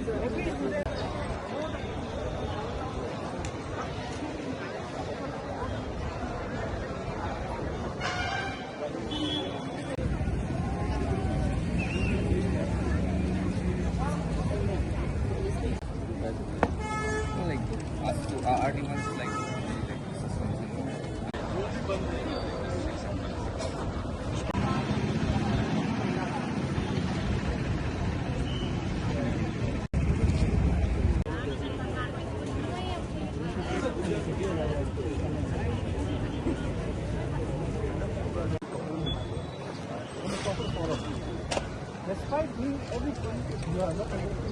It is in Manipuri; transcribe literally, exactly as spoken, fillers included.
Like, us to, uh, earning us, like, Despite doing everything, you are not able